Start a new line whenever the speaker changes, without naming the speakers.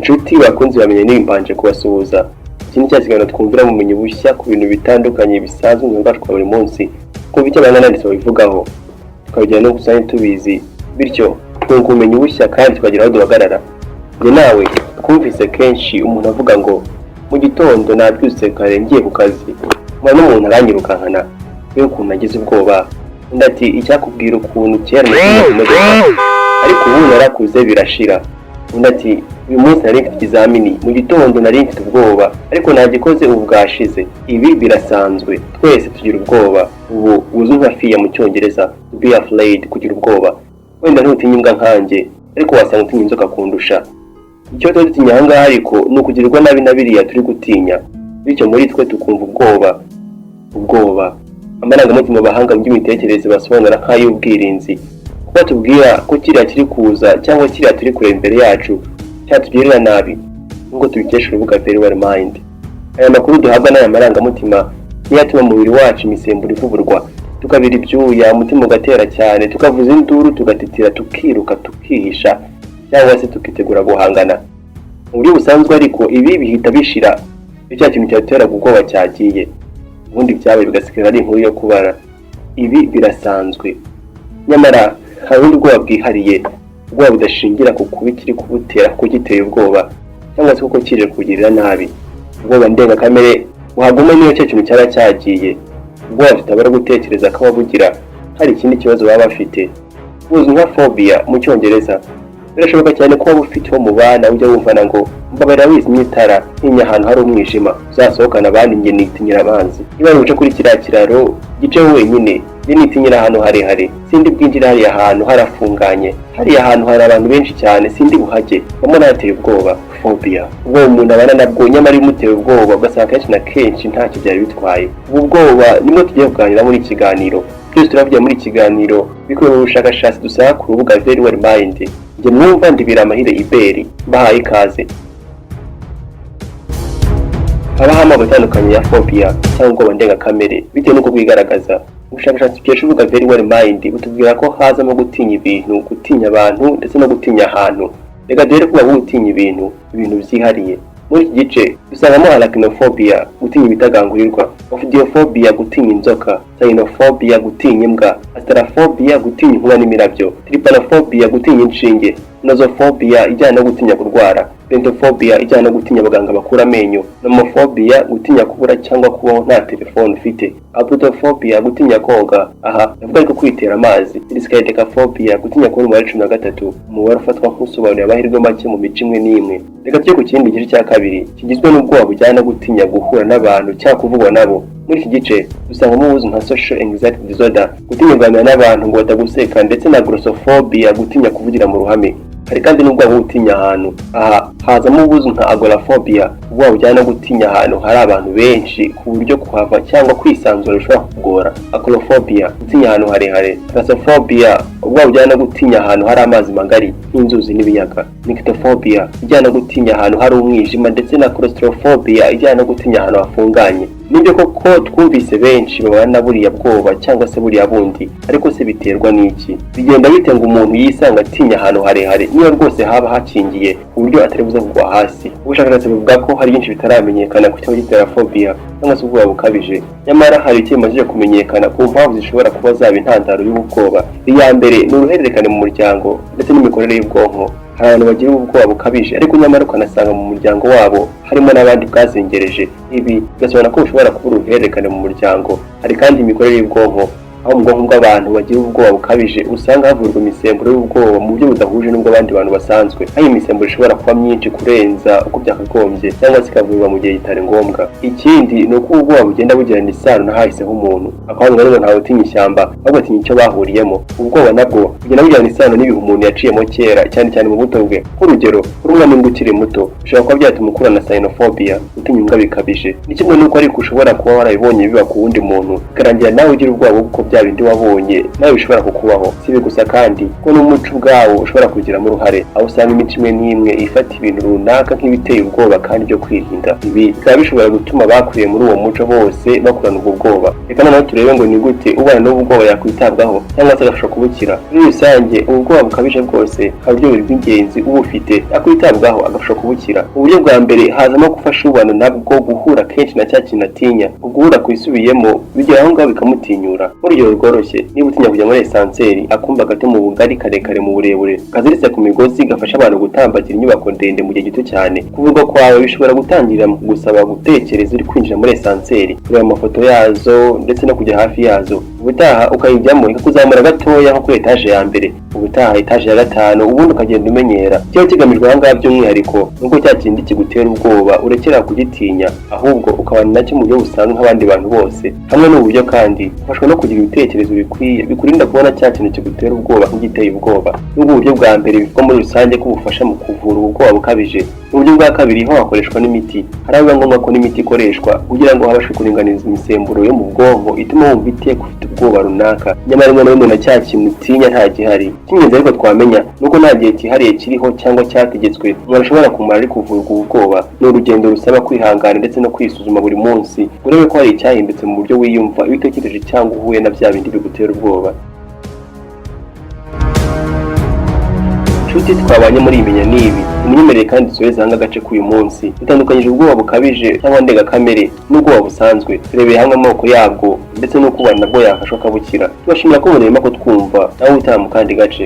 Inshuti bakunzi bamenye nimbanje kubasuhuza. Iki ni cya kiganiro twumvira mu bumenyi bushya ku bintu bitandukanye bisanzwe mu buzima bwacu bwa buri munsi, kumva icyo abandi babivugaho, tukabigira no gusa tubizi, bityo twunguka ubumenyi bushya kandi tukagira aho duhagarara. Njye nawe twumvise kenshi umuntu avuga ngo: "Mu gitondo nabyutse kare ngiye ku kazi, mbona n'umuntu aranyirukankana, mbega ukuntu nagize ubwoba." Undi ati: "Icyakubwira ukuntu kera natinyaga imodoka, ariko ubu narakuze birashira." Undi ati: "Uyu munsi nari mfite ikizamini, mu gitondo nari mfite ubwoba, ariko nagikoze, ubu bwashize." Ibi birasanzwe, twese tugira ubwoba. Ubu buzwi nka fear mu Cyongereza, to be afraid, kugira ubwoba. Wenda ntutinya imbwa nkanjye, ariko wasanga utinya inzoka kundusha. Icyo tuba dutinya aha ngaha ariko ni ukugirirwa nabi na biriya turi gutinya, bityo muri twe tukumva ubwoba. Ubwoba, amarangamutima abahanga mu by'imitekerereze basobanura nk'ay'ubwirinzi, kuba tubwira ko kiriya kiri kuza cyangwa kiriya turi kureba imbere yacu cyatugirira nabi, nk'uko tubikesha urubuga Very Well Mind. Aya makuru duhabwa n'aya marangamutima niyo atuma umubiri wacu imisemburo ivubura, tukabira ibyuya, umutima ugatera cyane, tukavuza induru, tugatitira, tukiruka, tukihisha cyangwa se tukitegura guhangana. Mu buryo busanzwe ariko ibi bihita bishira iyo cya kintu cyateraga ubwoba cyagiye, ubundi byabaye bigasigara ari inkuru yo kubara. Ibi birasanzwe. Nyamara hari ubundi bwoba bwihariye, ubwoba budashingira ku kuba ikiri kubutera kuko giteye ubwoba cyangwa se kuko kije kugirira nabi, ubwoba ndengakamere buhaguma niyo cya kintu cyaba cyagiye, ubwoba tutabara gutekereza ko ababugira hari ikindi kibazo baba bafite, buzwi nka phobia mu Cyongereza. Birashoboka cyane ko waba ufite uwo mubana ujya wumvana ngo: "Mbabarira wizimye itara, ntinya ahantu hari umwijima, uzasohokana abandi, njye nitinyira abanzi. Niba ari guca kuri kiriya kiraro, giceho wenyine, njye nitinyira ahantu harehare, sindi bwinjire hariya hantu harafunganye, hariya hantu hari abantu benshi cyane, sindi buhajye, mbona hateye ubwoba." Phobia, ubwoba umuntu abana nabwo nyamara bimuteye ubwoba, ugasanga kenshi na kenshi ntacyo byari bitwaye. Ubu bwoba nimwo tugiye kuganira muri iki kiganiro. Byose turavugira muri iki kiganiro bikubiye mu bushakashatsi dusanga ku rubuga Very Well Mind. Njye mwumva ndibira amahire Iberi, mbahaye ikaze. Habaho amoko atandukanye ya phobia cyangwa ubwoba ndengakamere bitewe n'uko bwigaragaza. Ubushakashatsi dukesha urubuga Very Well Mind butubwira ko hazamo gutinya ibintu, gutinya abantu ndetse no gutinya ahantu. Reka duhere kuba gutinya ibintu, ibintu byihariye. Muri iki gice dusangamo arachnophobia, gutinya ibitagangurirwa, ophidiophobia, gutinya inzoka, cynophobia, gutinya imbwa, astraphobia, gutinya inkuba n'imirabyo, trypanophobia, gutinya inshinge, nosophobia ijyana no gutinya kurwara, dentophobia ijyana no gutinya abaganga bakura amenyo, nomophobia, gutinya kubura cyangwa kubaho nta telefone ufite, ablutophobia, gutinya koga, aha ndavuga ariko kwitera amazi, triskaidekaphobia, gutinya kubona umubare 13, umubare ufatwa nk'usobanuye amahirwe make mu mico imwe n'imwe. Reka tujye ku kindi gice cya kabiri kigizwe n'ubwoba bujyana no gutinya guhura n'abantu cyangwa kuvugwa nabo. Muri iki gice dusangamo ubuzwi nka social anxiety disorder, gutinya kuganira n'abantu ngo bataguseka, ndetse na glossophobia, gutinya kuvugira mu ruhame. Hari kandi n'ubwoba bwo gutinya ahantu. Aha hazamo ubuzwi nka agoraphobia, ubwoba bujyana no gutinya ahantu hari abantu benshi ku buryo kuhava cyangwa kwisanzura bishobora kugora, acrophobia, gutinya ahantu harehare, thalassophobia, ubwoba bujyana no gutinya ahantu hari amazi magari nk'inzuzi n'ibiyaga, nyctophobia ijyana no gutinya ahantu hari umwijima, ndetse na claustrophobia ijyana no gutinya ahantu hafunganye. Nibyo koko twumvise benshi babana na buriya bwoba cyangwa se buriya bundi, ariko se biterwa n'iki? Bigenda bite ngo umuntu yisanga atinya ahantu harehare, niyo rwose haba hakingiye ku buryo atari buze kugwa hasi? Ubushakashatsi buvuga ko hari byinshi bitaramenyekana ku cyaba gitera phobia cyangwa se ubwoba bukabije. Nyamara hari icyo bimaze kumenyekana ku mpamvu zishobora kuba zaba intandaro y'ubu bwoba. Iya mbere ni uruhererekane mu muryango ndetse n'imikorere y'ubwonko. Hari abantu bagira ubwoba bukabije, ariko nyamara ukanasanga mu muryango wabo harimo n'abandi bwazengereje. Ibi bigasobanura ko bushobora kuba uruhererekane mu muryango. Hari kandi imikorere y'ubwonko, aho mu bwonko bw'abantu bagira ubwoba bukabije usanga havurwa imisemburo y'ubwoba mu buryo budahuje n'ubw'abandi bantu basanzwe, aho iyi misemburo ishobora kuba myinshi kurenza uko byakagombye cyangwa se ikavurwa mu gihe kitari ngombwa. Ikindi ni uko ubwoba bugenda bugirana isano n'ahahise h'umuntu. Akavuga ngo ntawe utinya ishyamba, ahubwo atinya icyo bahuriyemo. Ubwoba nabwo bugenda bugirana isano n'ibihe umuntu yaciyemo kera, cyane cyane mu buto bwe. Nk'urugero, kurumwa n'imbwa ukiri muto bishobora kuba byatuma ukura na cynophobia, gutinya imbwa bikabije. Ni kimwe n'uko ariko ushobora kuba warabibonye biba ku wundi muntu, bikarangira nawe ugira ubwoba bw'uko bya bindi wabonye nawe bishobora kukubaho. Si ibi gusa kandi, kuko n'umuco ubwawo ushobora kubigiramo uruhare, aho usanga imico imwe n'imwe ifata ibintu runaka nk'ibiteye ubwoba kandi byo kwirinda. Ibi bikaba bishobora gutuma abakuriye muri uwo muco bose bakurana ubwo bwoba. Reka noneho turebe ngo ni gute ubana n'ubu bwoba yakwitabwaho cyangwa se agafasha kubukira. Muri rusange, ubu bwoba bukabije bwose hari uburyo bubiri bw'ingenzi uba ufite yakwitabwaho agafasha kubukira. Uburyo bwa mbere, hazamo gufasha ubana nabwo guhura kenshi na cya kintu atinya. Uguhura kwisubiyemo bigera aho ngaho bikamutinyura. Nk'urugero rworoshye, niba utinya kujya muri ascenseur, akumba gato mu bugari, karekare mu burebure, kaziritse ku migozi, gafasha abantu gutambagira inyubako ndende mu gihe gito cyane, kuvurwa kwawe bishobora gutangirira mu kugusaba gutekereza uri kwinjira muri ascenseur, kureba amafoto yazo ndetse no kujya hafi yazo. Ubutaha ukayijyamo ikakuzamura gatoya nko kuri etaje ya mbere, ubutaha etaje ya gatanu, ubundi ukagenda umenyera. Ikiba kigamijwe aha ngaha by'umwihariko nuko cya kindi kigutera ubwoba urekera kugitinya, ahubwo ukabana nacyo mu buryo busanzwe nk'abandi bantu bose. Hamwe n'ubu buryo kandi, ufashwa no kugira ibitekerezo bikwiye bikurinda kubona cya kintu kigutera ubwoba nk'igiteye ubwoba. Nubwo uburyo bwa mbere bivugwa muri rusange ko bufasha mu kuvura ubwoba bukabije, mu buryo bwa kabiri ho hakoreshwa n'imiti. Hari aho biba ngombwa ko n'imiti ikoreshwa kugira ngo habashe kuringaniza imisemburo yo mu bwonko ituma wumva iteka ufite ubwoba runaka, nyamara rimwe na rimwe na cya kintu utinya nta gihari. Icy'ingenzi ariko twamenya ni uko nta gihe cyihariye kiriho cyangwa cyategetswe umuntu ashobora kumara ari kuvurwa ubu bwoba. Ni urugendo rusaba kwihangana ndetse no kwisuzuma buri munsi, urebe ko hari icyahindutse mu buryo wiyumva iyo utekereje cyangwa uhuye na bya bindi bigutera ubwoba. Nshuti twabanye muri iyi Menya N'ibi, umunyemerere kandi dusoreze hamwe agace k'uyu munsi. Dutandukanyije ubwoba bukabije cyangwa ndengakamere n'ubwoba busanzwe, turebeye hamwe amoko yabwo ndetse n'uko ubana nabwo yafashwa akabukira. Tubashimira ko murema ko twumva nawe utaha mu kandi gace.